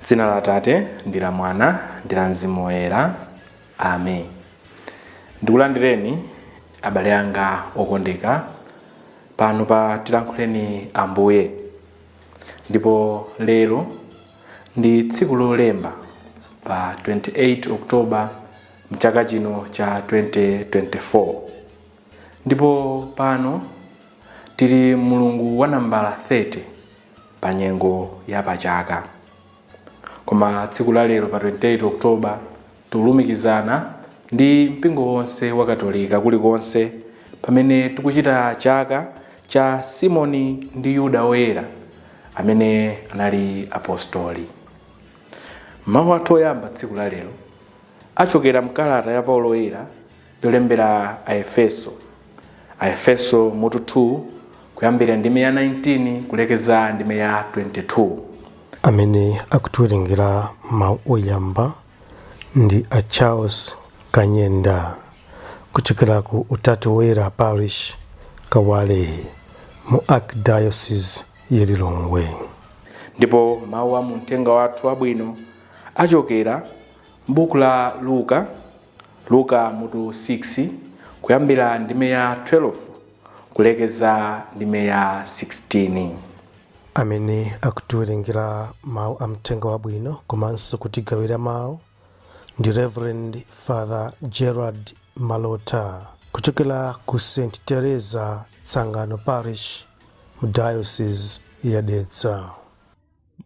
Dzina la Atate ndi la Mwana ndi la Mzimu Woyera. Amen. Ndikulandireni abale anga okondeka pano pa Tilankhuleni Ambuye. Ndipo lero ndi tsiku lolemba pa 28 October mchaka chino cha 2024. Ndipo pano tili mulungu wa nambala 30 pa nyengo ya pachaka. Koma tsiku la lero pa 28 October tikulumikizana ndi mpingo wonse wa Katolika kulikonse pamene tikuchita chaka cha Simoni ndi Yuda Oyera amene anali apostoli. Mawu athu oyamba tsiku la lero achokera mkalata ya Paulo Woyera yolembera Aefeso. Aefeso mutu 2 kuyambira ndime ya 19 kulekeza ndime ya 22. Amene akutiwerengera mawu oyamba ndi a Charles Kanyenda kuchokera ku Utatu Woyera Parish, Kawale, mu Archdiocese ya Lilongwe. Ndipo mawu a mu mthenga wathu wabwino achokera m'buku la Luka, Luka mutu 6 kuyambira ndime ya 12 kulekeza ndime ya 16. Amene akutiwerengera mawu a mthenga wabwino komanso kutigawira mawu ndi Reverend Father Gerard Malota kuchokera ku St Teresa Tsangano Parish mu Diocese ya Dedza.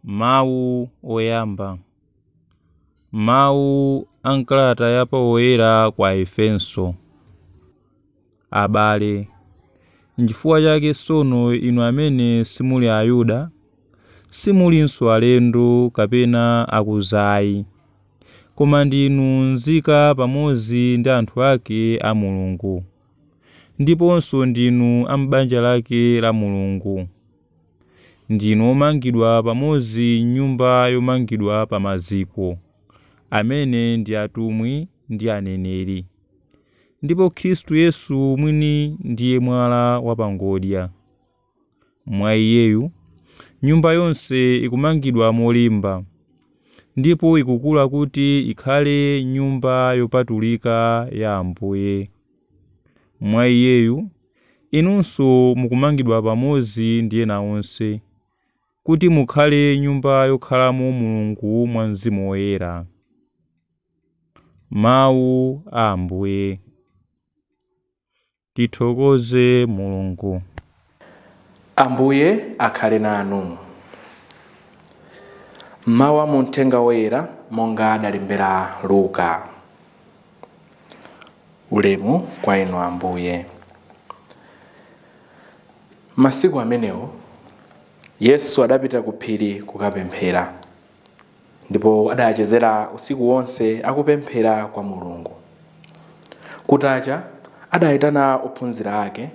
Mawu oyamba. Mawu a m'kalata ya Paulo Woyera kwa Aefeso. Abale, n'chifukwa chake tsono inu amene simuli Ayuda, simulinso alendo kapena akudza ayi, koma ndinu nzika pamodzi ndi anthu ake a Mulungu, ndiponso ndinu a m'banja lake la Mulungu. Ndinu omangidwa pamodzi m'nyumba yomangidwa pa maziko, amene ndi atumwi ndi aneneri, ndipo Khristu Yesu mwini ndiye mwala wapangodya. Mwa Iyeyu, nyumba yonse ikumangidwa molimba, ndipo ikukula kuti ikhale nyumba yopatulika ya Ambuye. Mwa Iyeyu, Inunso mukumangidwa pamodzi ndi ena onse, kuti mukhale nyumba yokhalamo Mulungu mwa Mzimu Woyera. Mawu a Ambuye. Tithokoze Mulungu. Ambuye akhale nanu. Mawu a mu Mthenga Woyera monga adalembera Luka. Ulemu kwa inu Ambuye. Masiku amenewo Yesu adapita ku phiri kukapemphera, ndipo adachezera usiku wonse akupemphera kwa Mulungu. Kutacha adaitana ophunzira ake,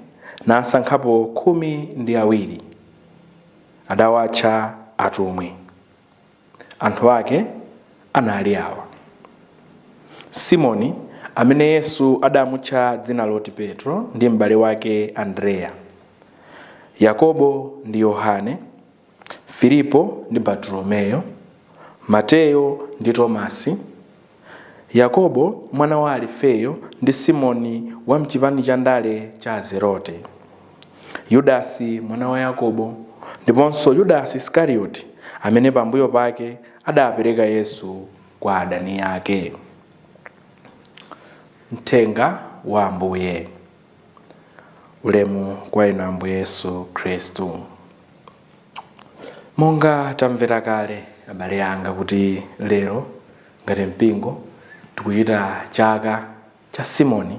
nasankhapo 12. Adawatcha atumwi. Anthu ake anali awa: Simoni, amene Yesu adamutcha dzina loti Petro, ndi m'bale wake Andreya, Yakobo ndi Yohane, Filipo ndi Bartolomeyo, Mateyo ndi Tomasi, Yakobo mwana wa Alifeyo ndi Simoni wa m'chipani cha ndale cha Azelote, Yudasi mwana wa Yakobo, ndiponso Yudasi Isikarioti amene pambuyo pake adapereka Yesu kwa adani ake. Mthenga wa Ambuye. Ulemu kwa inu Ambuye Yesu Khristu. Monga tamvera kale abale anga kuti lero ngati mpingo tikuchita chaka cha Simoni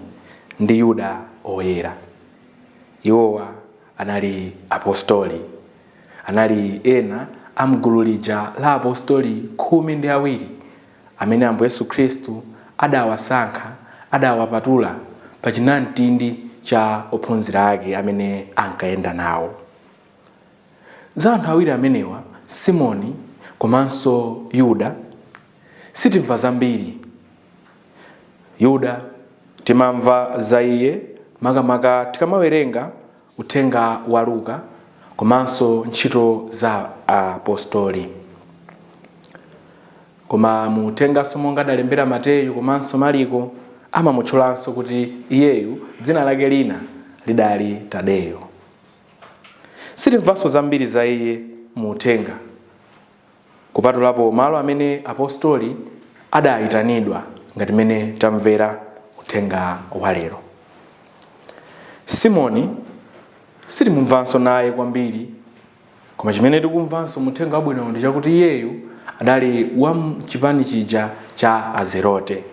ndi Yuda Oyera. Iwowa anali apostoli, anali ena a mgulu lija la apostoli 12 amene Ambuye Yesu Khristu adawasankha, adawapatula pa chinamtindi cha ophunzira ake amene ankayenda nawo. Za anthu awiri amenewa, Simoni komanso Yuda, sitimva zambiri. Yuda timamva za iye makamaka tikamawerenga uthenga wa Luka komanso ntchito za apostoli. Koma mu uthenganso monga adalembera Mateyu komanso Mariko amamutchulanso kuti iyeyu dzina lake lina lidali Tadeyo. Sitimvanso zambiri za iye mu uthenga kupatulapo malo amene apostoli adayitanidwa ngati mmene tamvera uthenga wa lero. Simoni sitimumvanso naye kwambiri, koma chimene tikumvanso mu uthenga wabwino ndi chakuti iyeyu adali wa mchipani chija cha Azerote.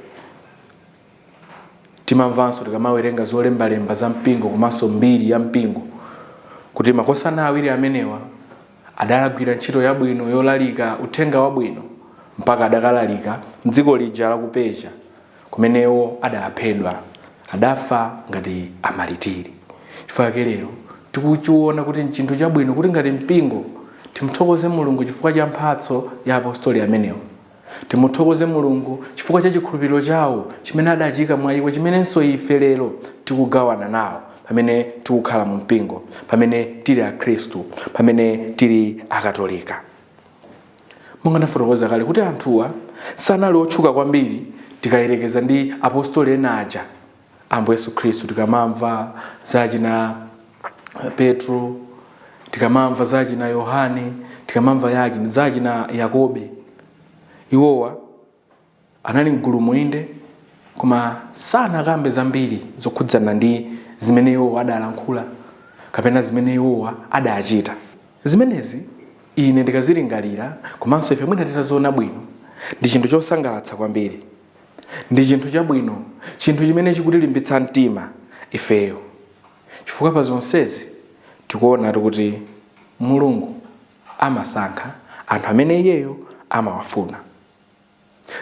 Timamvanso tikamawerenga zolembalemba za mpingo komanso mbiri ya mpingo kuti makosana awiri amenewa adalagwira ntchito yabwino yolalika uthenga wabwino mpaka adakalalika mdziko lija la ku Persia, kumenewo adaphedwa, adafa ngati amalitiri. Chifukwa chake lero tikuchiona kuti nchinthu chabwino kuti ngati mpingo timuthokoze Mulungu chifukwa cha mphatso ya apostoli amenewa. Timuthokoze Mulungu chifukwa cha chikhulupiriro chawo chimene adachika mwa iwo, chimenenso ife lero tikugawana nawo pamene tikukhala mu mpingo, pamene tili akhristu, pamene tili akatolika. Monga ndafotokoza kale kuti anthuwa sanali otchuka kwambiri tikayerekeza ndi apostoli ena aja Ambuye Yesu Khristu. Tikamamva za achina Petro, tikamamva za achina Yohane, tikamamva za achina Yakobe, iwowa anali mgulu muinde, koma sanakambe zambiri zokhudzana ndi zimene iwowa adalankhula kapena zimene iwowa adachita. Zimenezi ine ndikazilingalira komanso ife mwina titaziona bwino, ndi chinthu chosangalatsa kwambiri, ndi chinthu chabwino, chinthu chimene chikutilimbitsa mtima ifeyo, chifukwa pa zonsezi tikuonatu kuti Mulungu amasankha anthu amene iyeyo amawafuna.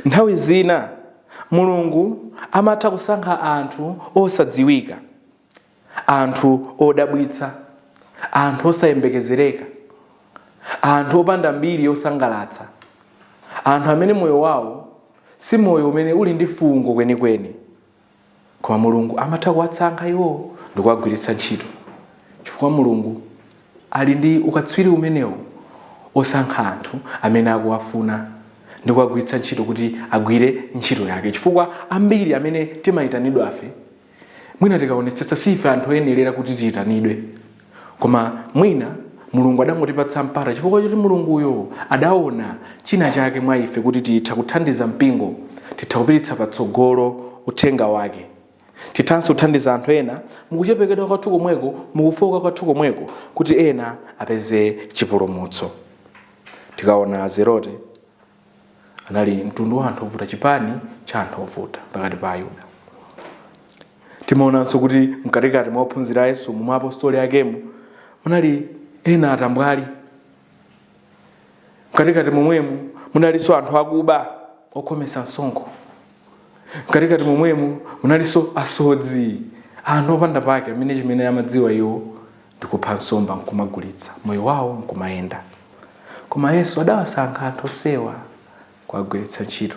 Nthawi zina Mulungu amatha kusankha anthu osadziwika, anthu odabwitsa, anthu osayembekezereka, anthu opanda mbiri yosangalatsa, anthu amene moyo wawo si moyo umene uli ndi fungo kwenikweni, koma Mulungu amatha kuwasankha iwo ndi kuwagwiritsa ntchito, chifukwa Mulungu ali ndi ukatswiri umenewo osankha anthu amene akuwafuna ndi kuwagwiritsa ntchito kuti agwire ntchito yake. Chifukwa ambiri amene timayitanidwafe, mwina tikaonetsetsa si ife anthu oyenerera kuti tiyitanidwe, koma mwina Mulungu adangotipatsa mpata chifukwa choti Mulunguyo adaona china chake mwa ife kuti titha kuthandiza mpingo, titha kupititsa patsogolo uthenga wake, tithanso kuthandiza anthu ena mukuchepekedwa kwathu komweko, mukufoka kwathu komweko, kuti ena apeze chipulumutso. Tikaona Azerote anali mtundu wa anthu ovuta, chipani cha anthu ovuta pakati pa Ayuda. Timaonanso kuti mkatikati mwa ophunzira a Yesu, mwa apostoli akemo, munali ena atambwali. Mkatikati momwemo munalinso anthu akuba okhometsa msonkho. Mkatikati momwemo munalinso asodzi, anthu opanda pake amene chimene amadziwa iwo ndikupha nsomba nkumagulitsa, moyo wawo nkumayenda. Koma Yesu adawasankha anthu onsewa kuwagwiritsa ntchito.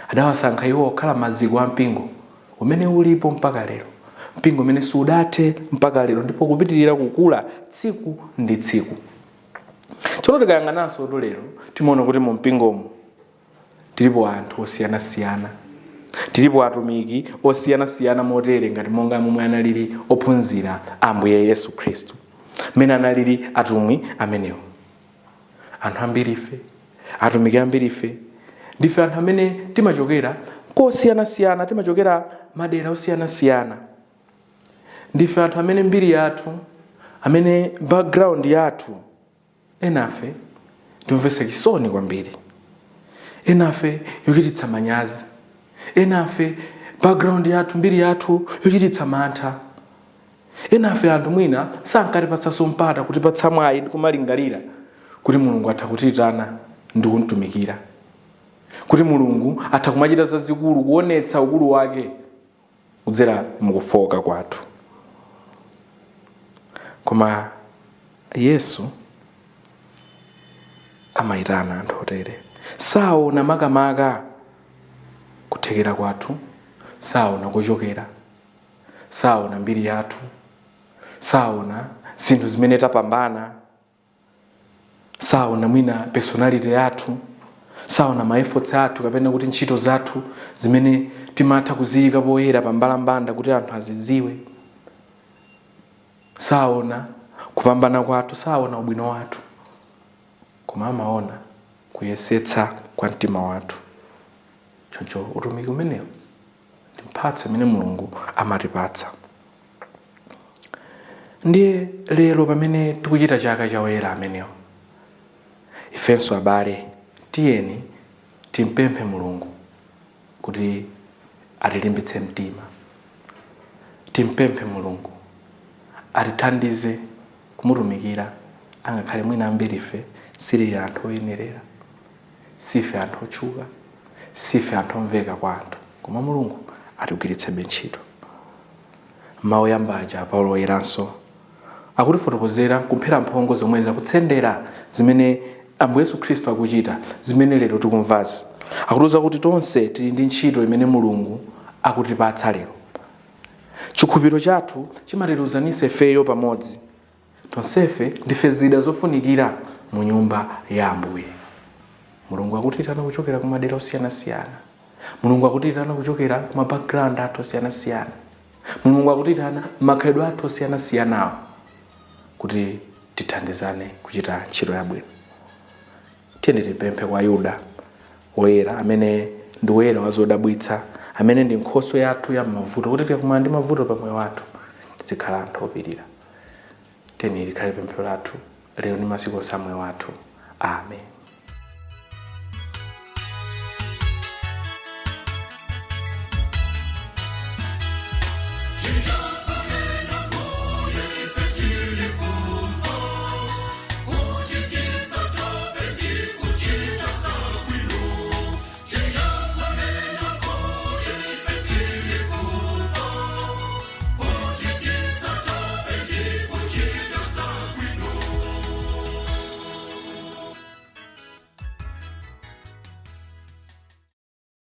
Adawasankha iwo kukhala maziko a mpingo umene ulipo mpaka lero, mpingo umene sudathe mpaka lero ndipo kupitirira kukula tsiku ndi tsiku. Tsono tikayang'ananso lero timaona kuti mu mpingomu tilipo anthu osiyanasiyana, tilipo atumiki osiyanasiyana motere ngati monga momwe analili ophunzira a Ambuye Yesu Khristu, mmene analili atumwi amenewo. Anthu ambiri ife, atumiki ambiri ife, ndife anthu amene timachokera kosiyanasiyana, timachokera madera osiyanasiyana. Ndife anthu amene mbiri yathu, amene background yathu, enafe ndiyomvetsa chisoni kwambiri, enafe yochititsa manyazi, enafe background yathu, mbiri yathu yochititsa mantha, enafe anthu mwina sankatipatsanso mpata kutipatsa mwayi ndi kumalingalira kuti Mulungu atha kutiyitana ndi kumtumikira, kuti Mulungu atha kumachita zazikulu kuonetsa ukulu wake kudzera mukufoka kwathu. Koma Yesu amayitana anthu otere. Saona makamaka kuthekera kwathu, Saona kochokera, saona mbiri yathu, saona zinthu zimene tapambana, saona mwina personality yathu, saona ma efforts athu kapena kuti ntchito zathu zimene timatha kuziyika poyera pambalambanda kuti anthu azidziwe. Saona kupambana kwathu, saona ubwino wathu, koma amaona kuyesetsa kwa mtima wathu. Choncho utumiki umenewu ndi mphatso imene Mulungu amatipatsa. Ndiye lero pamene tikuchita chaka cha oyera amenewo, ifenso abale, tiyeni timpemphe Mulungu kuti atilimbitse mtima, timpemphe Mulungu atithandize kumutumikira, angakhale mwina ambiri ife sitili anthu oyenerera, sife anthu otchuka, sife anthu omveka kwa anthu, koma Mulungu atigwiritsebe ntchito. Mawu oyamba aja Paulo Woyeranso akutifotokozera kumphera mphongo zomwe zakutsendera zimene Ambuye Yesu Khristu akuchita, zimene lero tikumvazi. Akutiuza kuti tonse tili ndi ntchito imene Mulungu akutipatsa lero. Chikhulupiriro chathu chimatiluzanitsa ifeyo pamodzi. Tonsefe ndife zida zofunikira mu nyumba ya Ambuye. Mulungu akutiyitana kuchokera ku madera osiyanasiyana. Mulungu akutiyitana kuchokera ku ma background athu osiyanasiyana. Mulungu akutiyitana makhalidwe athu osiyanasiyanawo kuti tithandizane kuchita ntchito yabwino. Tiyeni tipemphe kwa Yuda Woyera, amene ndi woyera wa zodabwitsa, amene ndi nkhoswe yathu ya mavuto, kuti tikakumana ndi mavuto pa moyo wathu tizikhala anthu opirira. Tiyeni likhale pemphero lathu lero ndi masiku onse a moyo wathu. Amen.